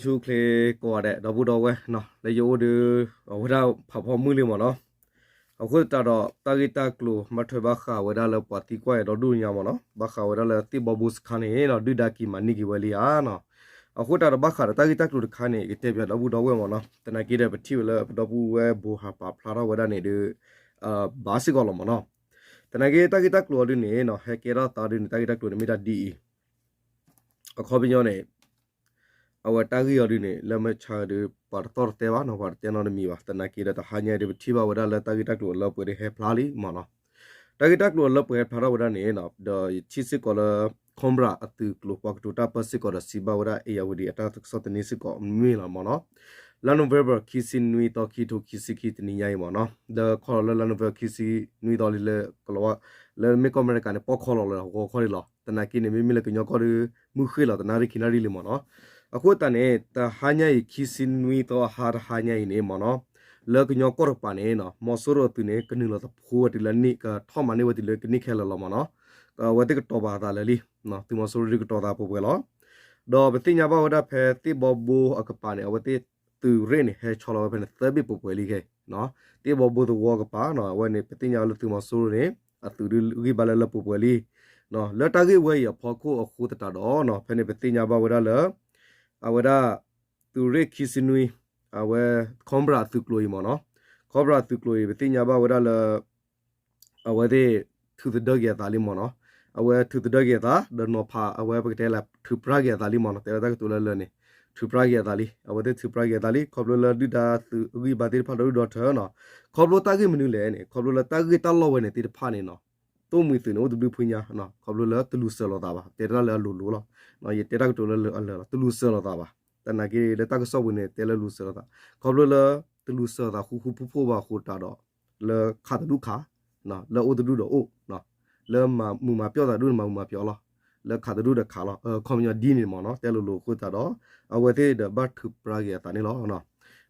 ထူၣ်ချ့ကိးဂၤဒဲး ဒီပုၢ်ဒီဝဲၢ်နီၤ လၢယအိၣ်ဒီး အဝဲဒၣ်ဖးဖီမုၢ်လံမ့ၢ်နီၤ. အဃိသတးဒီး တၢ်ဂ့ၢ်တၢ်ကျိၤ မၤထွဲဘၣ်ဃးဝဲဒၣ်လၢပှၤသံကွၢ်အံၤဒီဒူၣ်ညါမ့ၢ်နီၤ ဘၣ်ဃးဝဲဒၣ်လၢသ့ၣ်ဘီဘိစခါန့ၣ်နီၤ ဒုၣ်ဒါက့ၤမၤန့ၢ်က့ၤဝဲလံဧါနီၤ. အဃိသတးဒီး ဘၣ်ဃးဒီးတၢ်ဂ့ၢ်တၢ်ကျိၤတခါန့ၣ် ယကတဲပၠးဒီပုၢ်ဒီဝဲၢ်မ့ၢ်နီၤ သနာ်က့ဒီး ပထံၣ်ဝဲလၢပဒီပုၢ်ဝဲၢ်ဘိဟးပာ်ဖျါထီၣ်ဝဲဒၣ်န့ၣ်ဒီး ဘၣ်စ့ၢ်ကီးလီၤမ့ၢ်နီၤ. သနာ်က့တၢ်ဂ့ၢ်တၢ်ကျိၤအီၤဒုန့ၣ်နီၤ ဟဲကဲထီၣ်သးဒုန့ၣ် တၢ်ဂ့ၢ်တၢ်ကျိၤန့ၣ်မ့ၢ်ဒၣ်ဒ်အံၤ အခီပညီန့ၣ် အဝဲတၢ်ဂ့ၢ်အီၤဒုန့ၣ် လၢမုၢ်ဆါဒီး ပှၤတသီၣ်တသဲဘၣ်နီၤ ပှၤတတဲနီတမံၤဘၣ်. သနာ်က့ဒီး တဟါညါအံၤဒီး ပထံၣ်ဘၣ်ဝဲဒၣ်လၢတၢ်ဂ့ၢ်တၢ်ကျိၤအလၢပှဲၤဒီးဟဲဖျါလံမ့ၢ်နီၤ. တၢ်ဂ့ၢ်တၢ်ကျိၤအလၢပှဲၤဟဲဖျါထီၣ်ဝဲဒၣ်န့ၣ်နီၤ ဒီးယထံၣ်စ့ၢ်ကီးလၢ Cobra အသုးကျိၤ ပှၤကတိၤတၢ်ပၢစ့ၢ်ကီးဒီး စံးဘၣ်ဝဲဒၣ် အ့ၣ်ယၣ်ဝတံၤ အတၢ်ကစီၣ်သန့စ့ၢ်ကီးမ့ၢ်လီၤမ့ၢ်နီၤ. လါ November ခံဆံနွံသီ ခံထိခံဆံခံ တနံၤညါအံၤမ့ၢ်နီၤ လၢခီလီၤလၢ လါ November ခံဆံနွံသီလံလၢ ကလီၤဝါ လၢမ့ၢ်ကီၢ်အမဲရကၤန့ၣ် ပီၢ်ခီလီၤလၢဂီၤခီဒံးလီၤ. သနာ်က့န့ၣ် မ့မ့ၢ်လၢကညီကီၢ်ဒီး မုၢ်ဃ့ၢ်လီၤ တနၣ်ရံၣ်ခံနၣ်ရံၣ်လံမ့ၢ်နီၤ. အဃိသတးန့ၣ် တဟါညါအံၤ ခံဆံနွံသီအဟါတဟါညါအံၤန့ၣ်မ့ၢ်နီၤ လၢကညီကီၢ်တကပၤန့ၣ်နီၤ မီၤစိရိၤအသုးန့ၣ် ကနုာ်လီၤသဖိဝဲတုၤလၢနံၣ် ကထီၣ်မၤန့ၢ်ဝဲတုၤလၢကနံၣ်ခဲလၢာ်လီၤမ့ၢ်နီၤ. အဝဲသ့ၣ်ကတီၤဘၣ်အသးလၢာ်လံ သုးမီၤစိရိၤဒုးကတီၤသးပှဲၤပှဲၤလီၤ. ဒီးပသ့ၣ်ညါဘၣ်ဝဲဒၣ်ဖဲသ့ၣ်ဘီဘိအကပၤန့ၣ် အဝဲသ့ၣ်သုးရ့ၣ်န့ၣ် ဟဲဆီလီၤဝဲဖဲန့ၣ် သၢဘ့ၣ်ပှဲၤပှဲၤလံခဲအံၤ သ့ၣ်ဘီဘိသဝီအကပၤနီၤ အဝဲန့ၣ် ပသ့ၣ်ညါဝဲလၢသုးမီၤစိရိၤန့ၣ် အသုးဒုးဂံၢ်ဘါလၢလၢပှဲၤပှဲၤလံ. လၢတၢ်ဂ့ၢ်ဝဲအံၤအဖီခိၣ်အဃိသတးဒီးနီၤ ဖဲန့ၣ်ပသ့ၣ်ညါဘၣ်ဝဲဒၣ်လၢ အဝဲဒၣ် သုးရ့ၣ်ခံဆံနွံ အဝဲ Cobra အသုးကျိၤအံၤမ့ၢ်နီၤ Cobra အသုးကျိၤအံၤ ပသ့ၣ်ညါဘၣ်ဝဲဒၣ်လၢ အဝဲသ့ၣ်ထုးသဒၢက့ၤအသးလံမ့ၢ်နီၤ. အဝဲထုးသဒၢက့ၤအသး ဒီးနီၤဖး အဝဲပကတဲလၢထုးပြါက့ၤအသးလံမ့ၢ်နီၤ တဲလၢတၢ်ကတိၤလၢလၢာ်န့ၣ် ထုးပြါက့ၤအသးလံ အဝဲသ့ၣ်ထုးပြါက့ၤအသးလံ ခီဖျိလၢဒုၣ်ဒါသုးအဂံၢ်အဘါသ့ၣ်တဖၣ်ဒီဒူၣ်ဒီထၢနီၤ ခီဖျိတၢ်ဂ့ၢ်မနုၤလဲၣ်န့ၣ် ခီဖျိလၢတၢ်ဂ့ၢ်တၢ်လီၢ်ဝဲန့ၣ်သ့ၣ်တဖၣ်န့ၣ်နီၤ သိၣ်မှံၤသုးန့ၣ် အိၣ်တဘျုးဖုညါ ခီဖျိလၢတလူၤစၢၤလိာ်သးဘၣ် တဲတၢ်လၢအလိၤလိၤလီၤ. ယတဲတၢ်ကတိၤလၢလၢာ်အလၢာ်လီၤ တလူၤစၢၤလိာ်သးဘၣ် သနာ်က့လၢတၢ်ကစီၣ်ပူၤန့ၣ် တဲလၢလူၤစၢၤလိာ်သး ခီဖျိလၢ တလူၤစၢၤသးဃူဃူဖိးဖိးဘၣ်အဃိတးဒီး လၢခးတဒူၣ်ခး လၢအိၣ်တဒူၣ်ဒီးအိၣ် လၢမၤမုာ်မၤပျီၣ်သးဒူၣ်န့ၣ် မၤမုာ်မၤပျီၣ်လီၤ လၢခးတဒူၣ်ဒီးခးလီၤ ခီပညီဒ်န့ၣ်မ့ၢ်နီၤ တဲလိၤလိၤအဃိသတးဒီး အဝဲသ့ၣ်ဒီးဘၣ်ထုးပြါက့ၤအသးန့ၣ်လီၤ.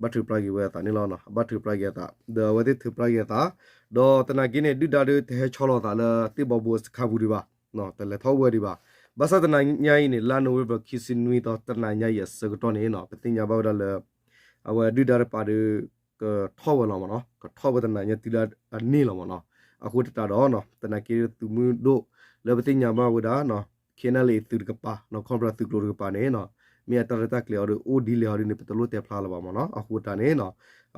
ဘၣ်ထုးပြါက့ၤဝဲအသးန့ၣ်လီၤ ဘၣ်ထုးပြါက့ၤအသး ဒီးအဝဲသ့ၣ်ထုးပြါက့ၤအသး ဒီးသနာ်က့န့ၣ် ဒုၣ်ဒါဒီးတဟဲဆီလီၤသးလၢသ့ၣ်ဘီဘိစခါပူၤဒံးဘၣ် တလဲၤထီၣ်ဝဲဒံးဘၣ် ဘၣ်ဆၣ်သနာ်ညါအံၤန့ၣ် လါ November ခံဆံနွံသီ တနံၤညါအံၤအဆၢကတီၢ်န့ၣ်နီၤ ပသ့ၣ်ညါဘၣ်ဝဲဒၣ်လၢ အဝဲဒုၣ်ဒါတကပၤဒီး ကထီၣ်ဝဲလီၤမ့ၢ်နီၤ ကထီၣ်ဝဲသနာ်ညါတုၤလၢအန့ၢ်လီၤမ့ၢ်နီၤ အဃိသတးဒီး သနာ်က့သုးမုၢ်ဒိၣ် လၢပသ့ၣ်ညါဘၣ်ဝဲဒၣ် KNLA သုးတကပၤ Cobra သုးကျိၤတကပၤန့ၣ်နီၤ မ့ၢ်အတၢ်ရဲၣ်တၢ်ကျဲၤအီၤဒီး အိၣ်ဒ်လဲၣ်အီၤဒ်န့ၣ် ပတလိၣ်တဲဖျါလၢၤဘၣ်မ့ၢ်နီၤ အဃိသတးန့ၣ်နီၤ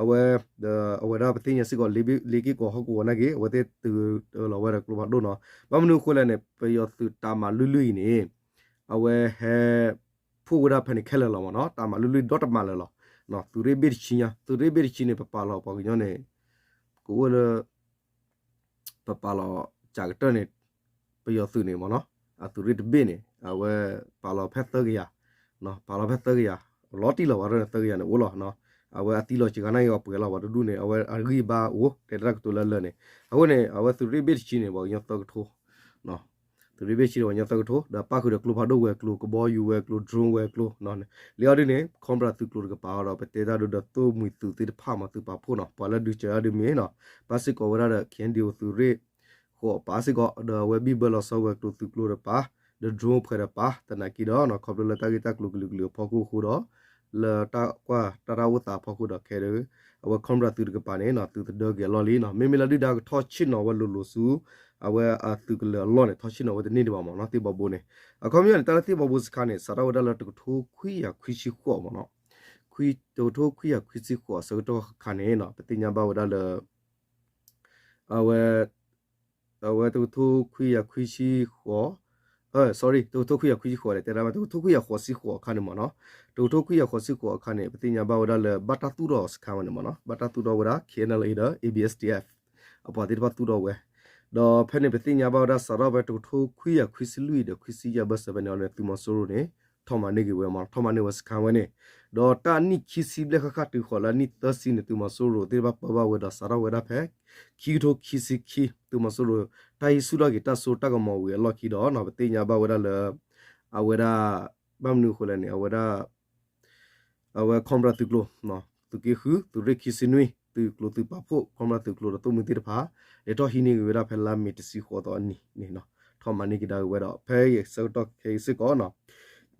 အဝဲ ဒီးအဝဲဒၣ်ပသ့ၣ်ညါစ့ၢ်ကီး လ့က့ၢ်ကီးဟီၣ်ကဝီၤနာ်က့ အဝဲသ့ၣ်တုၤလီၤဝဲဒီးကျိဖးဒိၣ်နီၤ ဘၣ်မနုၤအဃိလဲၣ်န့ၣ် ပယီၤသုးတၢ်မၤလုၢ်လုၢ်အံၤန့ၣ် အဝဲဟဲ ဖှိၣ်ဝဲဒၣ်ဖဲန့ၣ်ခဲလၢာ်လီၤမ့ၢ်နီၤ တၢ်မၤလုၢ်လုၢ်ဒီတမၤလၢာ်လီၤ သုးရ့ၣ်ဘ့ၣ်တဆံညါ သုးရ့ၣ်ဘ့ၣ်တဆံန့ၣ် ပပာ်လီၤပှၤကညီန့ၣ် ကအိၣ်လၢ ပပာ်လီၤစှၤကတၢၢ်န့ၣ် ပယီၤသုးန့ၣ်မ့ၢ်နီၤ အသုးရ့ၣ်တဘ့ၣ်န့ၣ် အဝဲပာ်လီၤဖဲသၢကယၤ ပာ်လီၤဖဲသၢကယၤ လီၤတံၢ်လီၤဝဲဒၣ်န့ၣ် သၢကယၤန့ၣ်အိၣ်လီၤ အဝဲအသံလီၤစှၤကနၣ်အီၤပှဲၤလီၤ ပှၤတဒူၣ်န့ၣ် အဝဲအဂံၢ်အဘါအိၣ် တဲတၢ်ကတိၤလၢလၢာ်န့ၣ် အဃိန့ၣ် အဝဲသုးရ့ၣ်ဘ့ၣ်တဆံန့ၣ် ပှၤကညီသၢကထိ သုးရ့ၣ်ဘ့ၣ်တဆံန့ၣ် ပှၤကညီသၢကထိ ဒီးပၣ်ဃုာ်ဒီးကျိဖးဒိၣ်ဝဲၤကျိၤ ကဘီယူၤဝဲၤကျိၤ drone ဝဲၤကျိၤ လၢအီၤဒ်န့ၣ် Cobra သုးကျိၤတကပၤဒီး ပတဲတၢ်ဒုးဒီးသိၣ်မှံၤသုးသ့ၣ်တဖၣ်မ့ၢ်သုးပာ်ဖှိၣ်နီၤ ပှၤလၢဒုးစၢၤတၢ်ဒုးမ့ၢ်နီၤ ပၣ်စ့ၢ်ကီးဝဲဒၣ်ဒီး KNDO သုးရ့ၣ်ဃိးပၣ်စ့ၢ်ကီး ဒီးအဝဲဘံၣ်ဘၢလီၤဆီဝဲၤကျိၤသုးကျိၤတပၤ ဒီး drone ဖှဲးတပၤ သနာ်က့ဒီး ခီဖျိလၢတၢ်ဂ့ၢ်တၢ်ကျိၤကလုာ်ကလုာ်အဖီခိၣ်အဃိဒီး လၢတၢ်ကွၢ်တၢ်တၢ်အိၣ်သးအဖီခိၣ်ဒီးခဲဒီး အဝဲ Cobra သုးတကပၤန့ၣ် သုးသဒၢက့ၤအလီၢ်လံနီၤ မ့မ့ၢ်လၢဒုၣ်ဒါကထီၣ်ဆ့ၣ်နီၤဝဲလိၤလိၤဆူ အဝဲအသုးကလၢၤအလီၢ်န့ၣ် ထီၣ်ဆ့ၣ်နီၤဝဲတန့ၢ်ဒံးဘၣ်မ့ၢ်နီၤ သ့ၣ်ဘီဘိန့ၣ် အခီပညီန့ၣ် တၢ်လၢသ့ၣ်ဘီဘိစခါန့ၣ် စးထီၣ်ဝဲဒၣ်လၢတကထိခွံကယၤခွံဆံဃိးမ့ၢ်နီၤ တကထိခွံကယၤခွံဆံဃိးအဆၢကတီၢ်ခါန့ၣ်နီၤ ပသ့ၣ်ညါဘၣ်ဝဲဒၣ်လၢ အဝဲ အဝဲတကထိခွံကယၤခွံဆံဃိး sorry တကထိခွံကယၤခွံဆံဃိးန့ၣ် တဲဒၣ်ဝဲတကထိခွံကယၤဃိးဆံဃိးအခါန့ၣ်မ့ၢ်နီၤ တကထိခွံကယၤဃိးဆံဃိးအခါန့ၣ် ပသ့ၣ်ညါဘၣ်ဝဲဒၣ်လၢ ဘၣ်တၢ်သူၣ်ထီၣ်စခါဝဲန့ၣ်မ့ၢ်နီၤ ဘၣ်တၢ်သူၣ်ထီၣ်ဝဲဒၣ် KNLA ဒီး A B S D F အပှၤသ့ၣ်တဖၣ်သူၣ်ထီၣ်ဝဲ ဒီးဖဲန့ၣ်ပသ့ၣ်ညါဘၣ်ဝဲဒၣ်စးထီၣ်ဖဲတကထိခွံကယၤခွံဆံလွံၢ်ဒီးခွံဆံယဲၢ်ဘၢၣ်စၢၤဖဲန့ၣ်အီၤန့ၣ် သုးမီၤစိရိၤန့ၣ် ထီၣ်မၤန့ၢ်က့ၤဝဲမ့ၢ်နီၤ ထီၣ်မၤန့ၢ်ဝဲစခါဝဲန့ၣ် ဒီးတၢ်နံၣ်ခံဆံဘျဲၣ်ဃၣ်ဃၣ်တုၤဃီၤလၢအနံၣ်သၢဆံန့ၣ် သုးမီၤစိရိၤသ့ၣ်တဖၣ်ပၢဘၣ်ဝဲဒီးစးထီၣ်ဝဲဒၣ်ဖဲ ခံကထိခံဆံခံ သုးမီၤစိရိၤ တၢ်ဟံးဆူၣ်ထီၣ်က့ၤတၢ်စိတၢ်ကမီၤဝံၤအလီၢ်ခံဒီးနီၤ ပသ့ၣ်ညါဘၣ်ဝဲဒၣ်လၢ အဝဲဒၣ် ဘၣ်မနုၤအဃိလဲၣ်န့ၣ် အဝဲဒၣ် အဝဲ Cobra သုးကျိၤ သုးက့ဃု သုးရ့ၣ်ခံဆံနွံ သုးကျိၤသုးပာ်ဖှိၣ် Cobra သုးကျိၤဒီးသိၣ်မှံၤသ့ၣ်တဖၣ် လဲၤထီၣ်ဟံးန့ၢ်က့ၤဝဲဒၣ်ဖဲလါမ့ၤတဆံဃိးသီအနံၤန့ၣ်နီၤ ထီၣ်မၤန့ၢ်က့ၤဒၣ်က့ၤဝဲဒီး ဖဲအံၤဆၢကတီၢ်ခဲအံၤစ့ၢ်ကီးနီၤ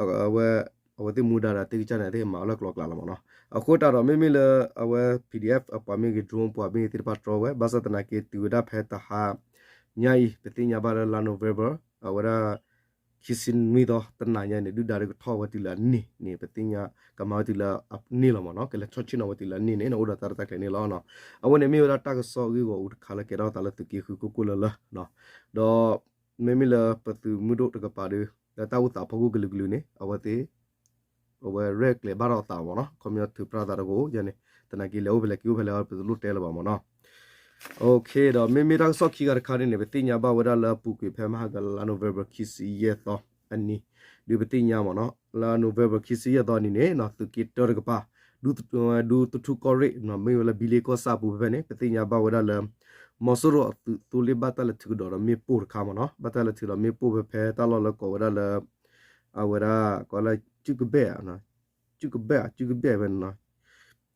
အဝဲ အဝဲသ့ၣ်မူဒါဒီးသ့ၣ်ကစၢ်န့ၣ် သ့ၣ်မၤအီၤလၢကျိၤကျဲလီၤမ့ၢ်နီၤ. အဃိတၢ်ဒီး မ့မ့ၢ်လၢအဝဲ P D F အပှၤမ့ၢ်ဂ့ၤ drone ပှၤမ့ၢ်ဂ့ၤသ့ၣ်တဖၣ်တြီဝဲ ဘၣ်ဆၣ်သနာ်က့ တုၤဝဲဒၣ်ဖဲတဟါညါအံၤ ပသ့ၣ်ညါဘၣ်လၢ လါ November အဝဲဒၣ် ခံဆံနွံသီတနၤညါန့ၣ် ဒုၣ်ဒါဒုးကထီၣ်ဝဲတုၤလၢအန့ၣ်န့ၣ် ပသ့ၣ်ညါ ကမၤဝဲတုၤလၢအန့ၣ်လီၤမ့ၢ်နီၤ, ကလဲၤထီၣ်ဆ့ၣ်နီၤဝဲတုၤလၢအန့ၣ်န့ၣ် အိၣ်ဒီးတၢ်ရဲၣ်တၢ်ကျဲၤန့ၣ်လီၤ. အဝဲန့ၣ်မ့ၢ်ဝဲဒၣ်တၢ်ကစီၣ်ဂ့ၢ်ဂီၢ်အူတခါလၢကဲထီၣ်သးလၢသုးက့ဃုကိၢ်ကိၢ်လၢလၢ ဒီး မ့မ့ၢ်လၢပသုးမုၢ်ဒိၣ်တကပၤဒီး လၢတၢ်အိၣ်သးဖီခိၣ်ကလုာ်ကလုာ်န့ၣ် အဝဲသ့ၣ် အဝဲရဲၣ်ကျဲၤဘၣ်ထီၣ်အသးမ့ၢ်နီၤ, ခီပညီထုးဖျါသးတဂ့ၤယဲန့ၣ် သနာ်က့လဲၤအိၣ်ဖဲလဲၣ်က့ၤအိၣ်ဖဲလဲၣ် ပတလိၣ်တဲလၢၤဘၣ်မ့ၢ်နီၤ. အိၣ်ခ့ဒီးမ့မ့ၢ်တၢ်ကစီၣ်ခံဂၤတခါန့ၣ်န့ၣ် ပသ့ၣ်ညါဘၣ်ဝဲဒၣ်လၢအပူၤကွံာ်ဖဲမဟါကလါ November ခံဆံယဲၢ်သီအနံၤ ဒုးပသ့ၣ်ညါမ့ၢ်နီၤ, လၢ November ခံဆံယဲၢ်သီအနံၤန့ၣ် သုးက့တၢတကပၤ ဒူသထူၣ်ကီၢ်ရ့ၣ် မ့ၢ်ဝဲလၢဘံလ့ကီၢ်ဆၣ်အပူၤဖဲဖဲန့ၣ် ပသ့ၣ်ညါဘၣ်ဝဲဒၣ်လၢ မီၤစိရိၤအသုးသိလ့ၣ်ဘၣ်တၢ်လဲၤထုးကဒီးဒီးမ့ၣ်ပိၢ်တခါမ့ၢ်နီၤ, ဘၣ်တၢ်လဲၤထုးဒီးမ့ၣ်ပိၢ်ဖဲဖဲတၢ်လီၢ်လၢကိးဝဲဒၣ်လၢ အဝဲဒၣ်ကိးလၢ ကုၢ်ကဘဲၣ်, ကုၢ်ကဘဲၣ် ကုၢ်ကဘဲၣ်ဖဲန့ၣ်နီၤ,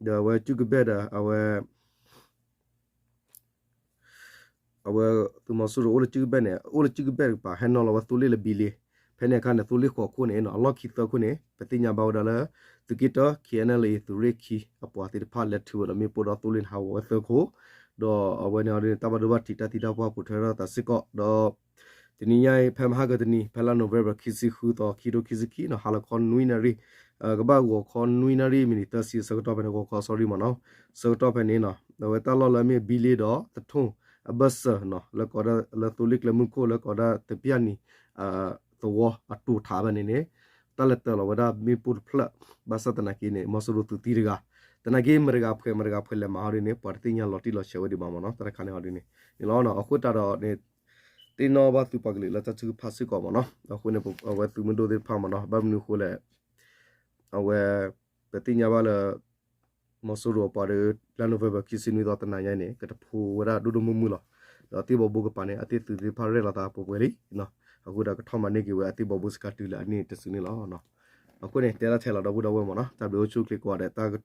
ဒီးအဝဲကုၢ်ကဘဲၣ်ဒီး အဝဲ အဝဲသုးမီၤစိရိၤအိၣ်လၢကုၢ်ကဘဲၣ်န့ၣ် အိၣ်လၢကုၢ်ကဘဲၣ်တကပၤ ဟဲနီၤလီၤဝဲသိလ့ၣ်လၢဘံလ့, ဖဲန့ၣ်အခါန့ၣ် သိလ့ၣ်ဃိးခိၣ်န့ၣ်နီၤ အလီၢ်ခံသၢခိၣ်န့ၣ် ပသ့ၣ်ညါဘၣ်ဝဲဒၣ်လၢ သုးက့တၢ K N L A သုးရ့ၣ်ခံ အပှၤသ့ၣ်တဖၣ်လဲၤထုးဝဲဒီးမ့ၣ်ပိၢ်ဒီးသိလ့ၣ်န့ၣ်ဟးဂီၤဝဲသၢခိၣ်, ဒီးအဝဲန့ၣ်အီၤဒ်န့ၣ် တၢ်ဘၣ်ဒိဘၣ်ထံးတၢ်သံတၢ်ပှၢ်ပိာ်ထွဲထီၣ်သးစ့ၢ်ကီး ဒီး တနံၤညါအံၤ ဖဲမဟါကတနံၤ ဖဲလါ November ခံဆံဃုသီ ခံထိခံဆံခံနီၤ ဟါလီၤခီနွံနၣ်ရံၣ် ကဘၣ်ဂီၤခီနွံနၣ်ရံၣ်မံးနံးသၢဆံအဆၢကတီၢ်ဖဲန့ၣ် ဂီၤခီ sorry မ့ၢ်နီၤ, ဆၢကတီၢ်ဖဲန့ၣ်နီၤ အဝဲတၢ်လီၢ်လၢအမ့ၢ်ဘံလ့ဒီးသထူၣ်အဘၢၣ်စၢၤနီၤ လၢကိးဒၣ်လၢသိလ့ၣ်ကျဲမုၢ်ခိၣ်လၢကိးဒၣ်သပျၢ်နံၤ သဝီအတိာ်ထးဖဲန့ၣ်န့ၣ် တၢ်လဲၤတၢၤလီၤဝဲဒၣ်မ့ၣ်ပိၢ်တဖျၢၣ် ဘၣ်ဆၣ်သနာ်က့န့ၣ် မီၤစိရိၤသုးသံတဂၤ, သနာ်က့မတၤတဂၤဖှဲးမတၤတဂၤဖှဲးလဲၤမၤဟီဒ်န့ၣ် ပှၤတသ့ၣ်ညါလီၤတံၢ်လီၤဆဲးဝဲဒံးဘၣ်မ့ၢ်နီၤ တၢ်တခါန့ၣ်ဟီဒ်န့ၣ် န့ၣ်လီၤ. အဃိတၢ်ဒီးန့ၣ် သ့ၣ်နီၣ်ဘၣ်သုပှၤကလုာ်လၢတၢ်ထုကဖၣ်စ့ၢ်ကီးမ့ၢ်နီၤ, အဃိန့ၣ် အဝဲသုးမုၢ်ဒိၣ်သ့ၣ်တဖၣ်မ့ၢ်နီၤ ဘၣ်မနုၤအဃိလဲၣ် အဝဲ ပသ့ၣ်ညါဘၣ်လၢ မီၤစိရိၤအပှၤဒီး လါ November ခံဆံနွံသီတနၤညါန့ၣ် ကတဖိဝဲဒၣ်ဒိၣ်ဒိၣ်မုၢ်မုၢ်လီၤ. ဒီးအသ့ၣ်ဘီဘိကပၤန့ၣ် အသ့ၣ်သုးသ့ၣ်တဖၣ်ရဲၣ်လီၤသးပှဲၤပှဲၤလံ, အဃိဒီးကထီၣ်မၤန့ၢ်က့ၤဝဲအသ့ၣ်ဘီဘိစခါတုၤလၢအန့ၣ်တစုန့ၣ်လီၤ. အဃိန့ၣ် တဲဒၣ်ထဲလီၤဒီပုၢ်ဒီဝဲၢ်မ့ၢ်နီၤ တၢ်ဘျုးအိၣ်ဆူၣ်အိၣ်ချ့ကိးဂၤဒဲး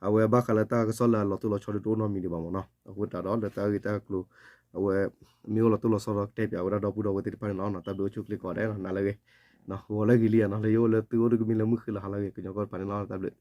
အဝဲဘၣ်ဃးလၢတၢ်ကစီၣ်လၢအလီၤတိၢ်လီၤဆီဒုးတအိၣ်နီတမံၤဒံးဘၣ်မ့ၢ်နီၤ, အဃိတၢ်ဒီးလၢတၢ်ဂ့ၢ်တၢ်ကျိၤ အဝဲ မ့ၢ်အိၣ်လီၤတိၢ်လီၤဆီဒီးကတဲပၠးဝဲဒၣ်ဒီပုၢ်ဒီဝဲၢ်သ့ၣ်တဖၣ်န့ၣ်လီၤ. တၢ်ဘျုးအိၣ်ဆူၣ်အိၣ်ချ့ကိးဂၤဒဲး နၤလၢအဂ့ၤ ဂီၤလၢဂ့ၤလံဧါနီၤ လၢယအိၣ်လၢသုအိၣ်တကမံၤလၢမုၢ်ဃ့လီၤဟါလၢအဂ့ၤ ကညီကီၢ်တပၤန့ၣ်လီၤ တၢ်ဘျုး